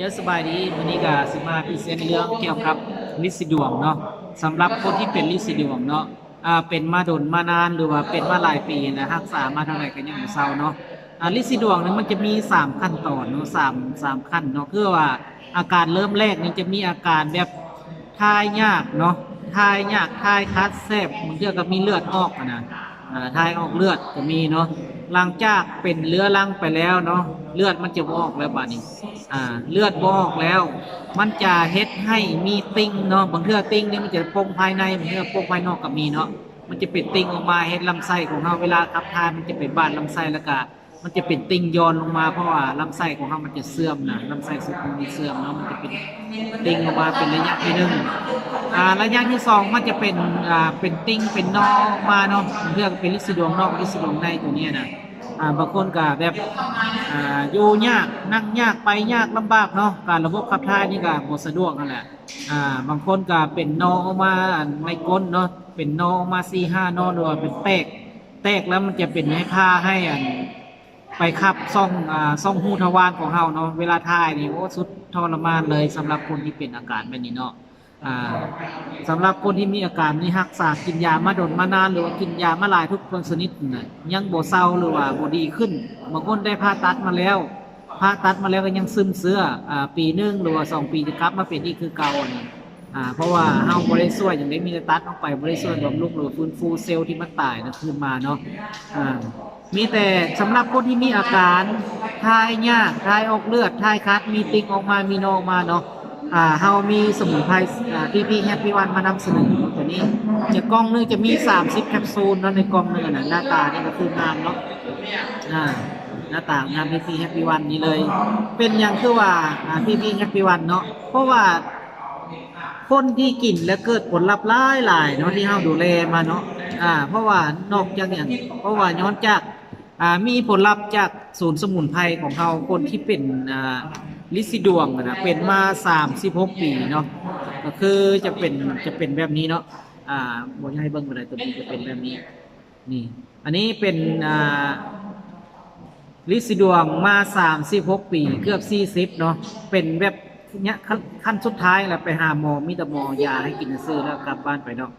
ເຈົ້າ ສະບາຍດີ. ມື້ນີ້ກໍຊິມາພຣີເຊັນເລື່ອງກ່ຽວກັບລິດສີດວງເນາະ. ສຳລັບຄົນທີ່ເປັນລິດສີດວງເນາະ ອ່າ ເປັນມາດົນມານານ ຫຼືວ່າເປັນມາຫຼາຍປີນະ ຮັກສາມາເທົ່າໃດກໍຍັງບໍ່ເຊົາເນາະ. ອ່າ ລິດສີດວງນີ້ມັນຈະມີສາມຂັ້ນຕອນເນາະ ສາມ ສາມຂັ້ນເນາະ. ຄືວ່າອາການເລີ່ມແລກນີ້ຈະມີອາການແບບຖ່າຍຍາກເນາະ ຖ່າຍຍາກ ຖ່າຍຂັດ ແສບ ບາງເທື່ອກໍມີເລືອດອອກຫັ້ນນະ. ອ່າ ຖ່າຍອອກເລືອດກໍມີເນາະ. ຫຼັງຈາກເປັນເຮືອລັງໄປແລ້ວເນາະ ເລືອດມັນຈະບໍ່ອອກແລ້ວບາດນີ້. ອ່າ ເລືອດບໍ່ອອກແລ້ວ ມັນຈະເຮັດໃຫ້ມີຕິ່ງເນາະ. ບາງເທື່ອຕິ່ງນີ້ມັນຈະປ່ອງພາຍໃນ ບາງເທື່ອປ່ອງພາຍນອກກໍມີເນາະ. ມັນຈະເປັນຕິ່ງອອກມາ ເຮັດລຳໄສ້ຂອງເຮົາ ເວລາຂັບຖ່າຍມັນຈະໄປບາດລຳໄສ້ ແລ້ວກະມັນຈະເປັນຕິ່ງຢ່ອນລົງມາ ເພາະວ່າລຳໄສ້ຂອງເຮົາມັນຈະເສື່ອມນະ ລຳໄສ້ເຊື່ອມມັນເສື່ອມເນາະ. ມັນຈະເປັນຕິ່ງອອກມາເປັນໄລຍະທີໜຶ່ງ. ອ່າ ໄລຍະທີສອງມັນຈະເປັນ ອ່າ ເປັນຕິ່ງເປັນໜໍ່ອອກມາເນາະ. ບາງເທື່ອກໍເປັນລິດສີດວງນອກ ລິດສີດວງໃນຕົວນີ້ນະ. ອ່າ ບາງຄົນກໍແບບ ອ່າ ຢູ່ຍາກ ນັ່ງຍາກ ໄປຍາກ ລຳບາກເນາະ. ການລະບົບຂັບຖ່າຍນີ້ກໍບໍ່ສະດວກຫັ້ນແຫຼະ. ອ່າ ບາງຄົນກໍເປັນໜໍ່ອອກມາໃນກົ້ນເນາະ ເປັນໜໍ່ອອກມາສີ່ຫ້າໜໍ່ ຫຼືວ່າເປັນແຕກ ແຕກແລ້ວມັນຈະເປັນໃຫ້ພາໃຫ້ອັນ ໄປຂັບຊ່ອງ ອ່າ ຊ່ອງຮູທະວານຂອງເຮົາເນາະ. ເວລາຖ່າຍນີ້ ໂອ້ ສຸດທໍລະມານເລີຍ ສຳລັບຄົນທີ່ເປັນອາການແບບນີ້ເນາະ. ອ່າ ສຳລັບຄົນທີ່ມີອາການນີ້ ຮັກສາກິນຢາມາດົນມານານ ຫຼືວ່າກິນຢາມາຫຼາຍທຸກຊະນິດນະ ຍັງບໍ່ເຊົາ ຫຼືວ່າບໍ່ດີຂຶ້ນ. ບາງຄົນໄດ້ຜ່າຕັດມາແລ້ວ ຜ່າຕັດມາແລ້ວກໍຍັງຊຶມເຊື້ອ ອ່າ ປີໜຶ່ງ ຫຼືວ່າສອງປີ ຈະກັບມາເປັນອີກຄືເກົ່າຫັ້ນນະ. ອ່າ ເພາະວ່າເຮົາບໍ່ໄດ້ຊ່ວຍຫຍັງເດ້ ມີແຕ່ຕັດອອກໄປ ບໍ່ໄດ້ຊ່ວຍບຳລຸງ ຫຼືຟື້ນຟູເຊວທີ່ມັນຕາຍນະຄືນມາເນາະ. ອ່າ ມີແຕ່ສຳລັບຄົນທີ່ມີອາການຖ່າຍຍາກ ຖ່າຍອອກເລືອດ ຖ່າຍຂັດ ມີຕິ່ງອອກມາ ມີໜໍ່ອອກມາເນາະ. ອ່າ ເຮົາມີສະໝຸນໄພ ອ່າ ພີພີ ແຮັບປີວັນ ມານຳສະເໜີຕົວນີ້. ຈະ ກ່ອງໜຶ່ງຈະມີສາມສິບແຄັບຊູນເນາະ ໃນກ່ອງໜຶ່ງນະ. ໜ້າຕານີ້ກໍຄືງາມເນາະ. ອ່າ ໜ້າຕາງາມ ພີພີ ແຮັບປີວັນນີ້ເລີຍ. ເປັນຫຍັງຄືວ່າ ອ່າ ພີພີ ແຮັບປີວັນ ເນາະ? ເພາະວ່າຄົນທີ່ກິນແລ້ວເກີດຜົນລັບຫຼາຍໆເນາະ ທີ່ເຮົາດູແລມາເນາະ. ອ່າ ເພາະວ່ານອກຈາກຫຍັງ ເພາະວ່າຍ້ອນຈາກ ອ່າ ມີຜົນລັບຈາກສູນສະໝຸນໄພຂອງເຮົາ ຄົນທີ່ເປັນ ອ່າ ລິດສີດວງນະ ເປັນມາສາມສິບຫົກປີເນາະ. ກໍຄືຈະເປັນ ຈະເປັນແບບນີ້ເນາະ. ອ່າ ບໍ່ຢາກໃຫ້ເບິ່ງປານໃດ ຕົວນີ້ຈະເປັນແບບນີ້. ນີ້ ອັນນີ້ເປັນ ອ່າ ລິດສີດວງມາສາມສິບຫົກປີ ເກືອບສີ່ສິບເນາະ. ເປັນແບບ ຍະ ຂັ້ນ ຂັ້ນສຸດທ້າຍແລ້ວ ໄປຫາໝໍ ມີແຕ່ໝໍຢາໃຫ້ກິນຊື່ໆ ແລ້ວກັບບ້ານໄປເນາະ.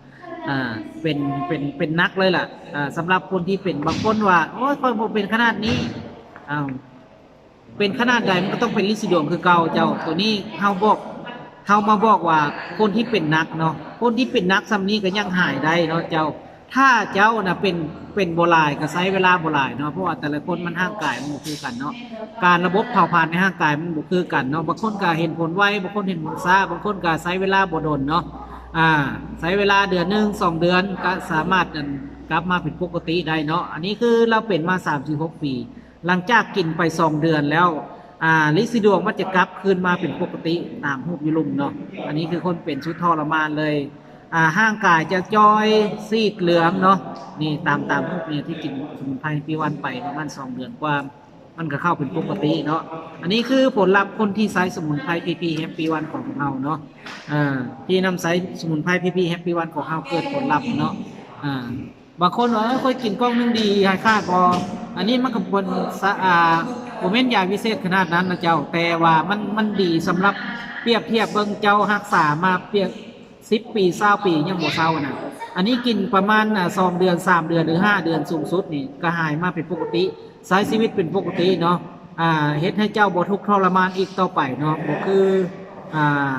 ອ່າ ເປັນ ເປັນ ເປັນໜັກເລີຍລະ. ອ່າ ສຳລັບຄົນທີ່ເປັນ ບາງຄົນວ່າ ໂອ້ຍ ຂ້ອຍບໍ່ເປັນຂະໜາດນີ້. ອ້າວ ເປັນຂະໜາດໃດ ມັນກໍຕ້ອງເປັນລິດສີດວງຄືເກົ່າເຈົ້າ. ໂຕນີ້ເຮົາບອກ ເຮົາມາບອກວ່າຄົນທີ່ເປັນໜັກເນາະ ຄົນທີ່ເປັນໜັກສ່ຳນີ້ກໍຍັງຫາຍໄດ້ເນາະເຈົ້າ. ຖ້າເຈົ້ານະເປັນ ເປັນບໍ່ຫຼາຍ ກໍໃຊ້ເວລາບໍ່ຫຼາຍເນາະ ເພາະວ່າແຕ່ລະຄົນມັນຮ່າງກາຍມັນບໍ່ຄືກັນເນາະ. ການລະບົບເຜົາຜານໃນຮ່າງກາຍມັນບໍ່ຄືກັນເນາະ. ບາງຄົນກໍເຫັນຜົນໄວ ບາງຄົນເຫັນຜົນຊ້າ ບາງຄົນກໍໃຊ້ເວລາບໍ່ດົນເນາະ. ອ່າ ໃຊ້ເວລາເດືອນໜຶ່ງ ສອງເດືອນ ກໍສາມາດ ອັນ ກັບມາເປັນປົກກະຕິໄດ້ເນາະ. ອັນນີ້ຄືລາວເປັນມາສາມສິບຫົກປີ ຫຼັງຈາກກິນໄປສອງເດືອນແລ້ວ ອ່າ ລິດສີດວງມັນຈະກັບຄືນມາເປັນປົກກະຕິຕາມຮູບຢູ່ລຸ່ມເນາະ. ອັນນີ້ຄືຄົນເປັນສຸດທໍລະມານເລີຍ. ອ່າ ຮ່າງກາຍຈະຈ່ອຍ ຊີດເຫຼືອງເນາະ. ນີ້ຕາມ ຕາມຮູບນີ້ທີ່ກິນສະໝຸນໄພພີພີວັນໄປປະມານສອງເດືອນກວ່າ ມັນກໍເຂົ້າເປັນປົກກະຕິເນາະ. ອັນນີ້ຄືຜົນລັບຄົນທີ່ໃຊ້ສະໝຸນໄພພີພີແຮັບປີວັນຂອງພວກເຮົາເນາະ. ອ່າ ທີ່ນຳໃຊ້ສະໝຸນໄພພີພີແຮັບປີວັນຂອງເຮົາເກີດຜົນລັບເນາະ. ອ່າ ບາງຄົນວ່າ ເອີ ຂ້ອຍກິນກ່ອງໜຶ່ງດີ ຫາຍຂາດບໍ່? ອັນນີ້ມັນກໍບໍ່ ສະ ອ່າ ບໍ່ແມ່ນຢາວິເສດຂະໜາດນັ້ນນະເຈົ້າ ແຕ່ວ່າມັນ ມັນດີສຳລັບປຽບທຽບເບິ່ງ ເຈົ້າຮັກສາມາປຽບ ສິບປີ ຊາວປີ ຍັງບໍ່ເຊົານະ. ອັນນີ້ກິນປະມານ ອ່າ ສອງເດືອນ ສາມເດືອນ ຫຼື ຫ້າເດືອນສູງສຸດນີ້ ກໍຫາຍມາເປັນປົກກະຕິ ໃຊ້ຊີວິດເປັນປົກກະຕິເນາະ. ອ່າ ເຮັດໃຫ້ເຈົ້າບໍ່ທຸກທໍລະມານອີກຕໍ່ໄປເນາະ ບໍ່ຄື ອ່າ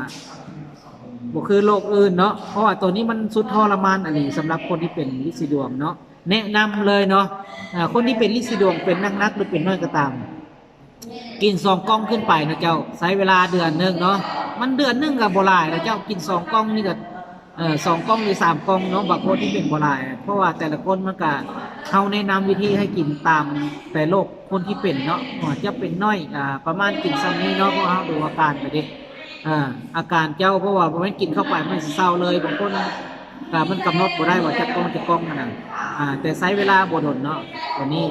ບໍ່ຄືໂລກອື່ນເນາະ ເພາະວ່າໂຕນີ້ມັນສຸດທໍລະມານອີ່ຫຼີສຳລັບຄົນທີ່ເປັນລິດສີດວງເນາະ. ແນະນຳເລີຍເນາະ ອ່າ ຄົນທີ່ເປັນລິດສີດວງ ເປັນໜັກໆ ຫຼື ເປັນໜ້ອຍກໍຕາມ ກິນສອງກ່ອງຂຶ້ນໄປນະເຈົ້າ ໃຊ້ເວລາເດືອນໜຶ່ງເນາະ. ມັນເດືອນໜຶ່ງກໍບໍ່ຫຼາຍນະເຈົ້າ ກິນສອງກ່ອງນີ້ກໍ ເອີ ສອງກ່ອງ ຫຼື ສາມກ່ອງເນາະ. ບາງຄົນທີ່ເປັນບໍ່ຫຼາຍ ເພາະວ່າແຕ່ລະຄົນມັນກະ ເຮົາແນະນຳວິທີໃຫ້ກິນຕາມແຕ່ໂລກ ຄົນທີ່ເປັນເນາະ ອາດຈະເປັນໜ້ອຍ ອ່າ ປະມານກິນຊ່ຳນີ້ເນາະ ເພາະເຮົາດູອາການໄປເດ້ ອ່າ ອາການເຈົ້າ ເພາະວ່າບໍ່ແມ່ນກິນເຂົ້າໄປມັນຊິເຊົາເລີຍ. ບາງຄົນກະມັນກຳນົດບໍ່ໄດ້ວ່າຈັກກ່ອງ ຈັກກ່ອງຫັ້ນນະ ອ່າ ແຕ່ໃຊ້ເວລາບໍ່ດົນເນາະ ຕົວນີ້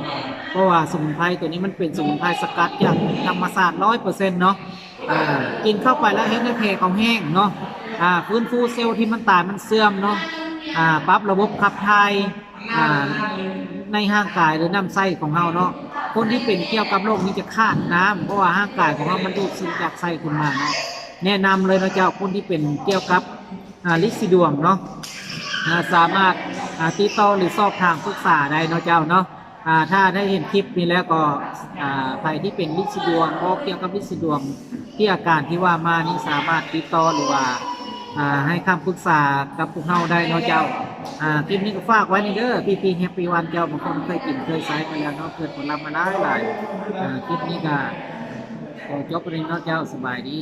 ເພາະວ່າສະໝຸນໄພຕົວນີ້ມັນເປັນສະໝຸນໄພສະກັດຈາກທຳມະຊາດຮ້ອຍເປີເຊັນເນາະ. ອ່າ ກິນເຂົ້າໄປແລ້ວເຮັດໃຫ້ແຜເຂົາແຫ້ງເນາະ ອ່າ ຟື້ນຟູເຊວທີ່ມັນຕາຍມັນເສື່ອມເນາະ ອ່າ ປັບລະບົບຂັບຖ່າຍ ອ່າ ໃນຮ່າງກາຍ ຫຼື ລຳໄສ້ຂອງເຮົາເນາະ. ຄົນທີ່ເປັນກ່ຽວກັບໂລກນີ້ຈະຂາດນ້ຳ ເພາະວ່າຮ່າງກາຍຂອງເຮົາມັນດູດຊຶມຈາກໄສ້ຂຶ້ນມາເນາະ. ແນະນຳເລີຍເນາະເຈົ້າ, ຄົນທີ່ເປັນກ່ຽວກັບ ອ່າ ລິດສີດວງເນາະ ອ່າ ສາມາດ ອ່າ ຕິດຕໍ່ ຫຼື ສອບຖາມປຶກສາໄດ້ເນາະເຈົ້າເນາະ. ອ່າ ຖ້າໄດ້ເຫັນຄລິບນີ້ແລ້ວກໍ ອ່າ ໃຜທີ່ເປັນລິດສີດວງ ບໍ່ກ່ຽວກັບລິດສີດວງ ທີ່ອາການທີ່ວ່າມານີ້ ສາມາດຕິດຕໍ່ ຫຼືວ່າ ອ່າ ໃຫ້ຄຳປຶກສາກັບພວກເຮົາໄດ້ເນາະເຈົ້າ. ອ່າ ຄລິບນີ້ກໍຝາກໄວ້ນີ້ເດີ ພີພີ Happy One ເຈົ້າ. ບາງຄົນເຄີຍກິນເຄີຍໃຊ້ມາແລ້ວເນາະ, ເກີດຜົນລັບມາຫຼາຍໆ. ອ່າ ຄລິບນີ້ກໍຂໍຈົບໄປນີ້ເນາະເຈົ້າ. ສະບາຍດີ.